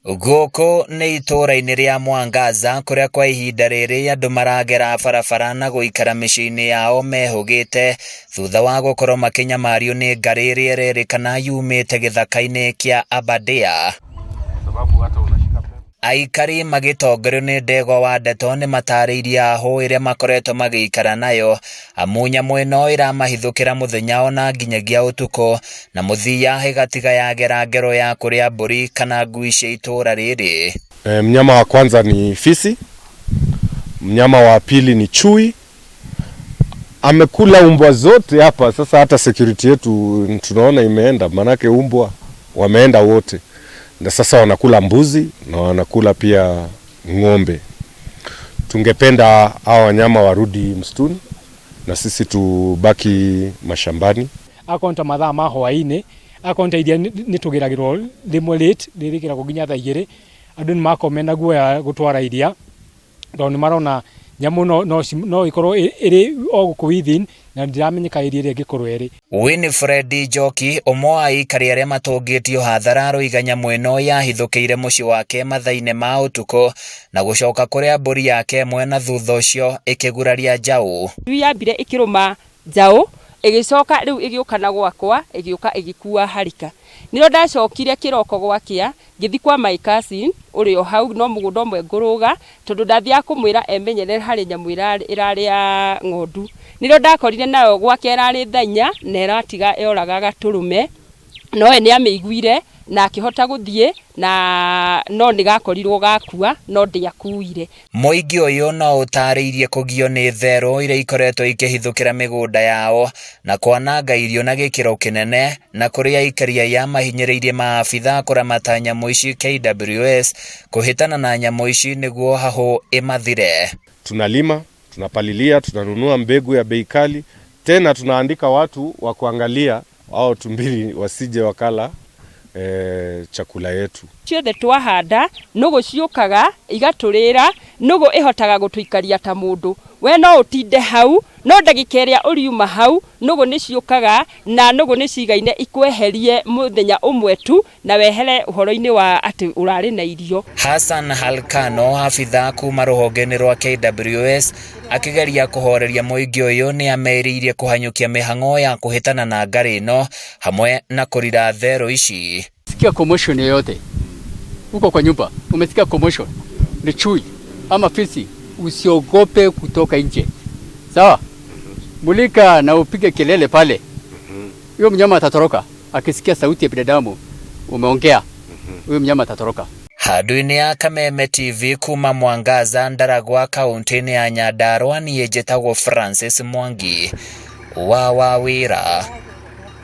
Gũkũ nĩ itũũra-inĩ rĩa Mwangaza kũrĩa kwa ihinda rĩrĩ andũ maragera barabara na gũikara mĩciĩ-inĩ yao mehũgĩte thutha wa gũkorwo makĩnyamario nĩ ngarĩ ĩrĩa ĩrerĩkana yumĩte gĩthaka-inĩ kĩa Aberdare. Aikari magĩtongorio nĩ Ndegwa wa Ndeto nĩ matarĩirie hahũ ĩrĩa makoretwo magĩikara nayo amu nyamũ ĩno ĩramahithũkĩra mũthenya ona nginyagia ũtukũ na mũthia ĩgatiga yagera ngero ya kũrĩa mbũri kana ngui cia itũũra rĩrĩ. Mnyama wa kwanza ni fisi, mnyama wa pili ni chui. Amekula umbwa zote hapa sasa, hata security yetu tunaona imeenda, manake umbwa wameenda wote, na sasa wanakula mbuzi na wanakula pia ng'ombe. Tungependa hawa wanyama warudi msituni na sisi tubaki mashambani. Akorwo nĩ ta mathaa ma hwaĩ-inĩ, akorwo nĩ ta iria nĩ tũgĩragĩrwo rĩmwe late, rĩrĩkĩragwo nginya thaa igĩrĩ, andũ nĩ makoragwo mena guoya gũtwara iria, tondũ nĩ marona nyamũ no, no, no ĩkorwo ĩrĩ o gũkũ within na ndĩramenyeka area ĩrĩa ĩngĩkorwo ĩrĩ. Winifred Njoki, ũmwe wa aikari arĩa matũngĩtio hathara aroiga nyamũ ĩno yahithũkĩire mũciĩ wake mathaa-inĩ ma ũtukũ na gũcoka kũrĩa mbũri yake ĩmwe na thutha ũcio ĩkĩguraria njaũ. Ndui yambire ĩkĩrũma njaũ, ĩgĩcoka rĩu ĩgĩũka na gwakwa, ĩgĩũka ĩgĩkua harika. Nĩrĩo ndacokire kĩroko gwakĩa, ngĩthiĩ kwa my cousin ũrĩa o hau, no mũgũnda ũmwe ngũrũga, tondũ ndathiaga kũmwĩra emenyerere harĩ nyamũ ĩrarĩa ng'ondu. Nĩrĩo ndakorire nayo gwake ĩrarĩ thaa inya na ĩratiga yoraga gatũrũme, no we nĩ amĩiguire na akĩhota gũthiĩ na no nĩ gakorirwo gakua no ndĩakuire. Mũingĩ ũyũ no ũtarĩirie kũgio nĩ therũ iria ikoretwo ikĩhithũkĩra mĩgũnda yao na kwananga irio na gĩkĩro kĩnene na kũrĩa aikari aya mahinyĩrĩirie maabitha kũramata nyamũ ici KWS kũhĩtana na nyamũ ici nĩguo hahũ ĩmathire. Tunalima, tunapalilia, tunanunua mbegu ya bei kali, tena tunaandika watu wa kuangalia hao tumbili wasije wakala chakula yetu. Ciothe twahanda nũgũ ciũkaga igatũrĩra, nũgũ ĩhotaga gũtũikaria ta mũndũ. We no ũtinde hau, no ndagĩka ĩrĩa ũriuma hau, nũgũ nĩ ciũkaga na nũgũ nĩ cigaine ikweherie mũthenya ũmwe tu na wehere ũhoro-inĩ wa atĩ ũrarĩ na irio. Hassan Halkano, abithaa kuma rũhonge-inĩ rwa KWS akĩgeria kũhoreria mũingĩ ũyũ nĩ amerĩirie kũhanyũkia mĩhang'o ya kũhĩtana na ngarĩ ĩno hamwe na kũrira therũ ici. Sikia commotion yoyote uko kwa nyumba, umesikia commotion ni chui ama fisi, usiogope kutoka nje, sawa? Mulika na upige kelele pale, huyo mnyama atatoroka akisikia sauti ya binadamu umeongea, huyo mnyama atatoroka. Handũ-inĩ ya Kameme TV kuma Mwangaza Ndaragwa kaunti-inĩ ya Nyandarua niĩ njĩtagwo Francis Mwangi wa Wawĩra.